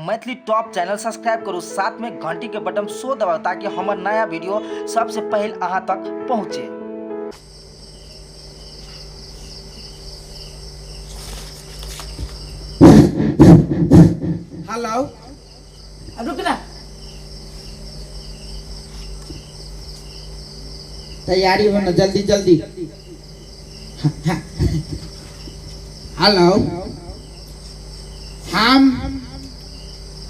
Maithili top channel subscribe करू, साथ में घंटी के बटन सो दबाउ ताकि हमर नया वीडियो सबसे पहले अहाँ तक पहुँचे। हेलो, रुक ना, तैयारी हो ना, जल्दी जल्दी। हेलो, हम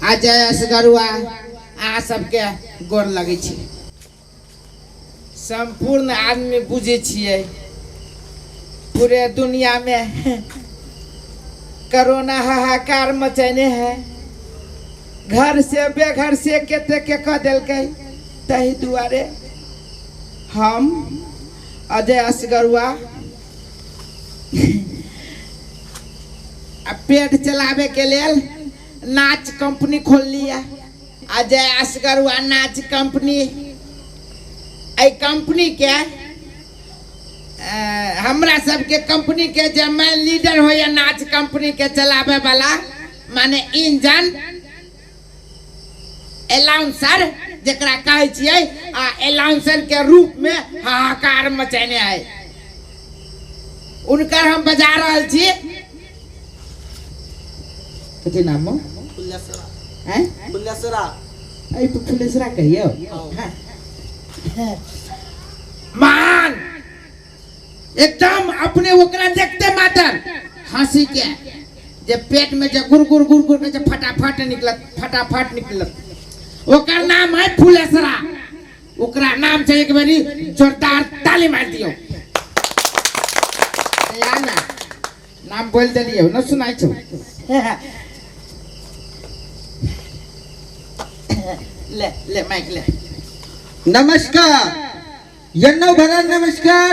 अजय असगरुआ अहाँ सबके गोर लगै छी। सम्पूर्ण आदमी बुझै छियै पूरे दुनिया में कोरोना हाहाकार मचैने है, घर से बेघर से कते के कह देलकै। ताहि दुआरे हम अजय असगरुआ आ पेट चलावे के लेल नाच कंपनी खोल लिया, अजय असगरुआ नाच कंपनी। एहि कंपनी के हमरा सबके कंपनी के जे मेन लीडर होइए नाच कंपनी के चलावे वाला, माने इंजन एलाउंसर जकरा कहै छियै, आ एलाउंसर के रूप में हाहाकार मचेने है, उनकर हम बजा रहल छी। कथी नाम हो? हैं? फुलेसरा। एहि पर फुलेसरा कहियौ। हाँ। महान एकदम अपने ओकरा देखते मात्र हंसी के जे पेट में जे गुर गुर गुर गुर के जे फटाफट निकलत, फटाफट निकलत, ओकर नाम है फुलेसरा। ओकरा नाम से एक बेरी जोरदार ताली मार दियो। तैयार ना? नाम बोल देलियो न, सुनाई छौ। ले ले माइक ले। नमस्कार यन्नो भला, नमस्कार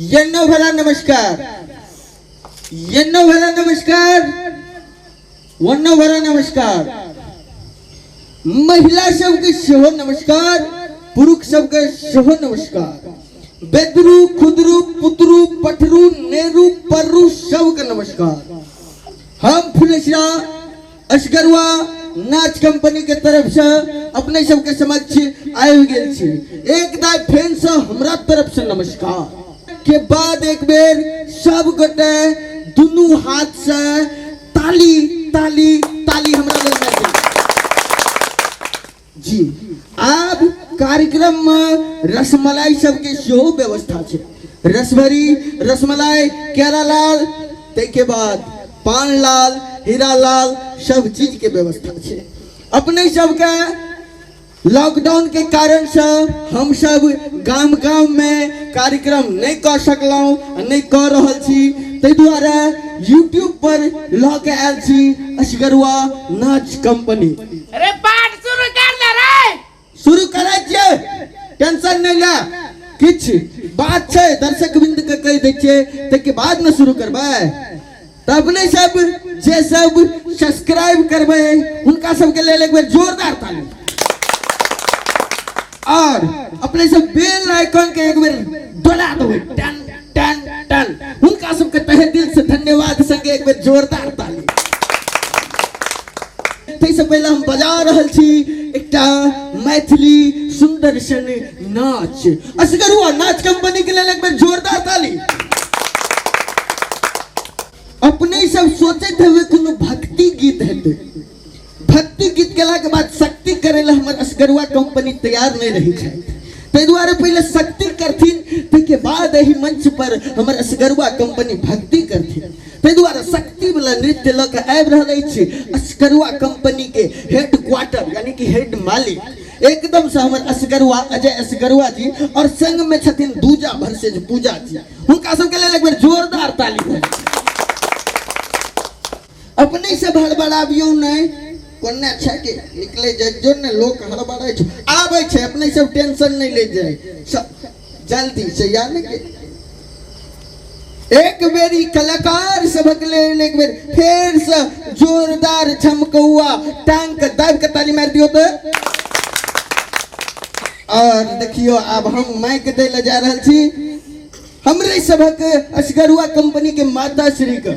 यन्नो भला, नमस्कार यन्नो भला, नमस्कार वन्नो भला, नमस्कार। महिला सबके सेहो नमस्कार, पुरुष सबके सेहो नमस्कार। बेदरू खुदरू पुतरू पठरू नेरू पर्रू सबके नमस्कार। हम फुलेसरा असगरुआ नाच कंपनी के तरफ से अपने सबके समक्ष आबि गेल छी। एक दाय फेन से हमरा तरफ से नमस्कार के बाद एक बेर सब गोटे दुनू हाथ से ताली ताली ताली हमरा लेल मारि दियौ। जी आब कार्यक्रम में रसमलाई सबके सेहो व्यवस्था छै। रसभरी, रसमलाई, केरालाल, ताहिके बाद पानलाल, हीरालाल, सब चीज के व्यवस्था छै। अपने सबके लॉकडाउन के कारण से हम सब गाम गाम में कार्यक्रम नहीं कऽ सकलहुँ आ नहीं कऽ रहल छी, ताहि दुआरे यूट्यूब पर लऽ के आयल छी असगरुआ नाच कंपनी। अरे पाठ शुरू कर ले रे। शुरू करै छियै, टेंशन नहीं ले, किछु बात छै दर्शक बिंद के कहि दै छियै, ताहिके बाद ने शुरू करबै। तब नहीं सब जे सब सब्सक्राइब करबै हुनका सबके लेल एक बेर जोरदार ताली, और अपने सब बेल आइकन के एक बेर डोला देबै टन टन टन। हुनका सबके तहे दिल से धन्यवाद संगे एक बेर जोरदार ताली। ताहिसँ पहिले हम बजा रहल छी एकटा मैथिली सुंदर सन नाच, असगरुआ नाच कंपनी के लेल एक बेर जोरदार ताली। अपने सब सोचैत हेबै कोनो भक्ति गीत हेतै, भक्ति गीत गेला के बाद शक्ति करे ला हमर असगरुआ कंपनी तैयार नहीं रही छै, ताहि दुआरे पहिले शक्ति करथिन, ताहिके बाद एहि मंच पर हमर असगरुआ कंपनी भक्ति करथिन। ताहि दुआरे शक्ति वाला नृत्य लऽ के आबि रहल अछि असगरुआ कंपनी के हेड क्वार्टर यानी कि हेड मालिक एकदम से हमर असगरुआ अजय असगरुआ जी, और संग में छथिन दूजा भरसेज पूजा जी। हुनका सबके लेल एक बेर जोरदार ताली भऽ। अपने से हड़बड़ाबियौ नहीं, कोना छै कि निकले जाय जो ने लोक हड़बड़ाइ छै, आबै छै, अपने सब टेंशन नहीं ले जाय, सब जल्दी से। यानी कि एक बेरी कलाकार सबक लेल एक बेर फेर से जोरदार झमकौआ टांग के दाबि के ताली मारि दियौ तऽ। और देखियौ आब हम माइक दै लए जा रहल छी हमरे सबक असगरुआ कंपनी के माता श्री के।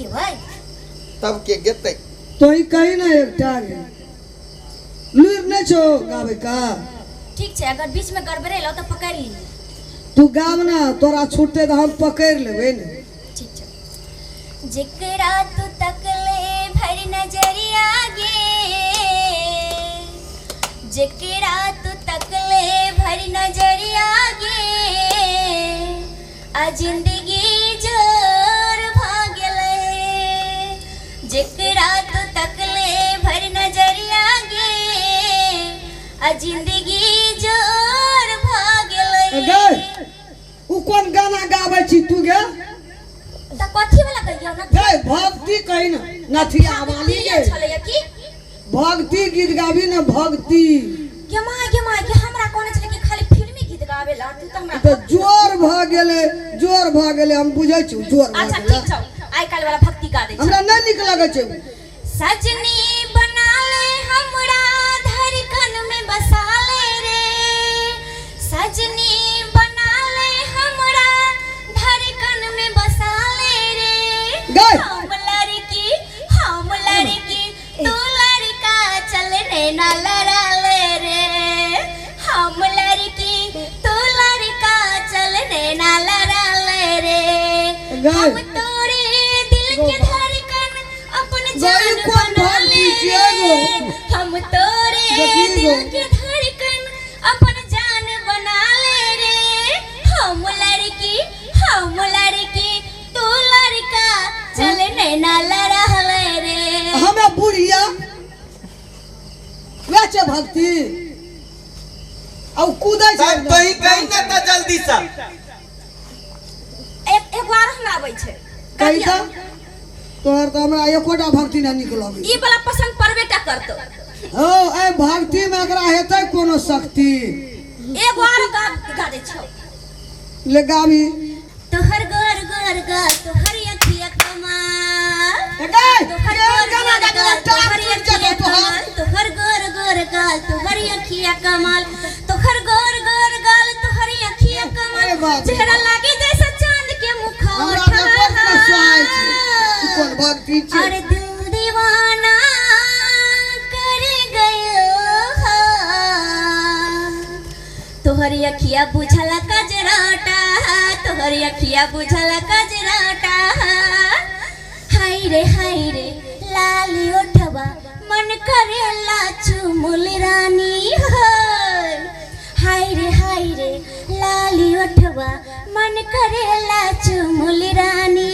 गेबै। तब के गेतै? तो ही कही ना एकटा गे लुरि नहि छौ गाबै का। ठीक छै, अगर बीच में गड़बड़ेलौ तऽ पकड़ि ली। तू गाब ना, तोरा छूटते तऽ हम पकड़ि लेबै ने। ठीक छै। जेकरा तू तकले भरि नजरिया गे, जेकरा तू तकले भरि नजरिया गे, आ जिंदगी जोर भऽ गेलै। जेकरा तू तकले भरि नजरिया गे, आ जिंदगी जोर भऽ गेलै। गे उ कोन गाना गाबै छी तू गे? तऽ कथी वाला कहियौ ना? गे भक्ति कही ना, नथिया वाली गे। छलैया की? भक्ति गीत गाबी ना, भक्ति। गे माय गे माय गे, हमरा कहने छलै कि खाली फिल्मी गीत गाबे ला, तू तऽ हमरा तऽ जोर भऽ गेलै, जोर भऽ गेलै, हम बुझै छी जोर भऽ अच्छा गेलै। ठीक छौ, आइ काल्हि वाला भक्ति गा दै। हमरा नहि नीक लगै छै। सजनी बना ले हमरा धड़कन में बसा ले रे, सजनी बना ले हमरा धड़कन में बसा ले रे। गए। हम लड़की, हम लड़की, तू लड़का, चल नैना लड़ा ले रे। हम लड़की, तू लड़का, चल नैना लड़ा ले रे। गए। हम तोरे दिल के धड़कन अपन गए, जान कोन बना भक्ति ले छियै गो? रे। हम तोरे देखी गो। दिल के धड़कन अपन जान बना ले रे। हम लड़की, हम लड़की, तू लड़का, चल नैना लड़ा ले रे। हमे बुढ़िया वएह छै भक्ति आ उ कूदै छै। तब तोही कही ना तऽ जल्दी से। एक एक बार हमरा आबै छै। कही तऽ, तोहर तऽ हमरा एकोटा भक्ति नहि नीक लगै। ई वाला पसंद पड़बे टा करतौ। हौ, एहि भक्ति मे एकरा हेतै कोनो शक्ति? एगो आरो गा गा दै छौ। ले गाबी। तोहर गोर गोर गाल, तोहर अखिया कमाल, गै, तोहर केहन गोर गाना गोर गाबै गाल, टांग तोहर टूटि जेतौ अखिया तोहर। कमाल, तोहर गोर गोर गाल, तोहर अखिया कमाल, तोहर गोर गोर गाल, तोहर अखिया अरे कमाल, बाप रे। चेहरा लागे जैसे चांद के हमरा मुखौटा। तऽ बड़ ने सोहाइ छै। ई कोन भक्ति छै? अरे दिल दीवाना कर गयो, तोहर अखिया बुझला कजराटा, तोहर अखिया बुझला कजराटा। हाय रे हाय रे लाली ओठवा, मन करेला चुमुल रानी हो। हाय रे हाय रे लाली ओठवा, मन करेला चुमुल रानी।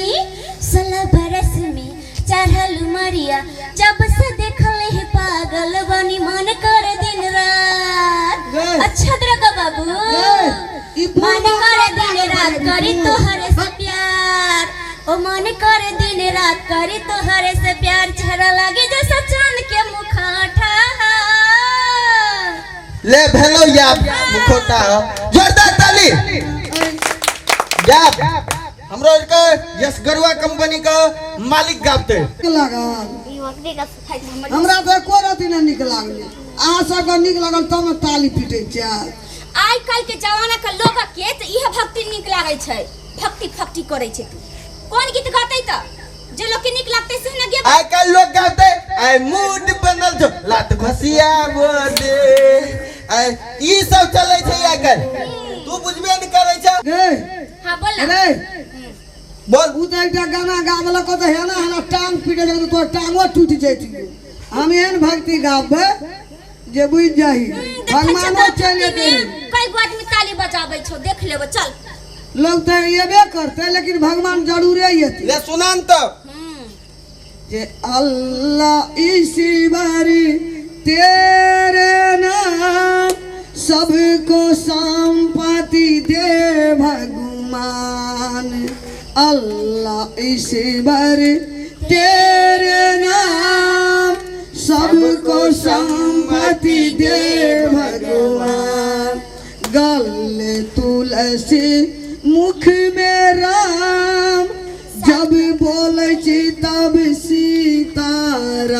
16 बरस में चढ़ल मरिया, जब से देखल ही पागल बनी, मन कर दिन रात। गए। अच्छा द्रगा बाबू। गए, ई मन बुढ़वा कर दिन रात पागल करी बनी। तोहर से प्यार, ओ मन कर दिन रात करी तोहर से प्यार, चेहरा लागे जैसा चांद के मुखौटा। ले भेलो या मुखौटा हो। जोरदार ताली। जा हमरो के यश गरुआ कंपनी का मालिक गाबते। नीक लागल हमरा तऽ एको रति नहि नीक लागल। अहाँ सबके नीक लागल तब ने ताली पीटै छियै। आइ काल्हि के जमाना के लोग के तऽ इहे भक्ति नीक लागै छै। भक्ति भक्ति करै छै। तू कोन गीत गातै तऽ जे लोग के नीक लगतै से ने गेबै। आइ काल्हि लोग गाबते आइ मूड बनल छौ लात घसिया दे, आइ ई सब चलै छै आइ काल्हि। तू बुझबे नहि करै छ। गे। हाँ बोल ना। रे। बोल। उ तऽ एकटा गाना गाबलक तऽ हेना हेना टांग पीटे जगह तोहर टांगो टूटि जैतियो। हम एहन भक्ति गाबबै जे बुझि जाही, भगवानो चलि एतै। कई गो आदमी ताली बजाबै छौ, देख लेबै चल। लोग तऽ एबे करतै लेकिन भगवान जरूरे एतै। ले सुनान तऽ। जे अल्लाह ईश्वर तेरे नाम, सबको संपत्ति दे भगवान। अल्लाह ईश्वर तेरे नाम, सबको संपत्ति दे भगवान। गले तुलसी मुख में राम, जब बोलै छी तब सीताराम।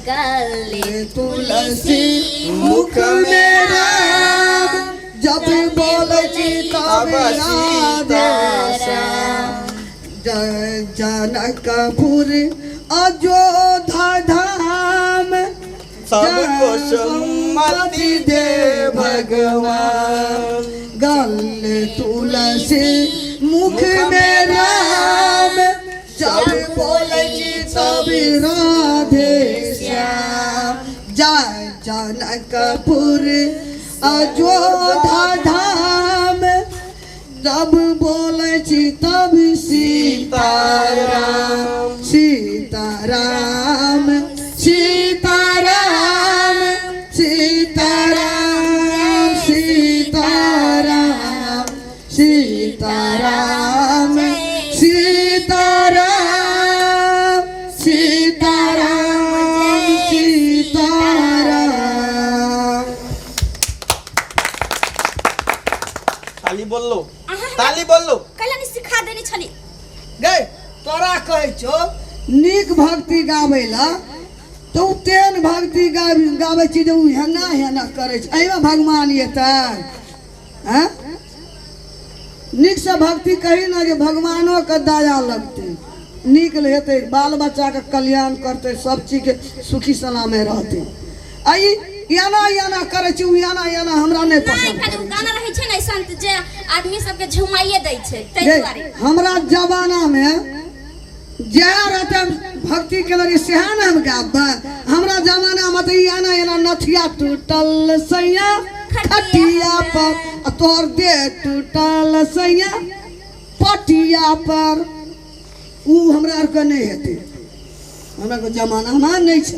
गले तुलसी मुख में राम, जब बोलै छी तब राधे श्याम। जय जनकपुर अयोध्या धाम, सबको सम्मति दे भगवान। गले तुलसी मुख में राम, जब बोले छी तब राधे श्याम। जय जनकपुर अयोध्या धाम, जब बोले छी तब सीताराम सीताराम सीताराम सीताराम सीताराम सीताराम सीताराम सीताराम सीताराम। ताली बोललो, अहाँ ताली बोललो। कैला नहीं सिखा देने छली? गै, तोरा कहै छौ नीक भक्ति गाबै ला, तऽ ओ तेहन भक्ति गाबै छी जे ओ हेना हेना करै छै। एहिमे भगवान एतै? आँय, नीकसँ भक्ति कही ने जे भगवानोके दया लगतै, नीक हेतै, बाल बच्चाके कल्याण करतै, सब चीजके सुखी सलामे रहतै। आ ई एना एना करै छै, ओ एना एना हमरा नहि नहि पसन्द। खाली ओ गाना रहै छै ने संत जे आदमी सबके झुमाइए दै छै, ताहि गे, दुआरे। हमरा जमानामे जएह रहतै हम भक्ति केने रहियै, सएह ने हम गाबबै। हमरा जमानामे तऽ ई एना एना नथिया टूटल सैया खटिया पर, आ तोहर देह टूटल सैया पटिया पर, ओ हमरा आरके नहि हेतै। हमरा आरके जमानामे नहि छै।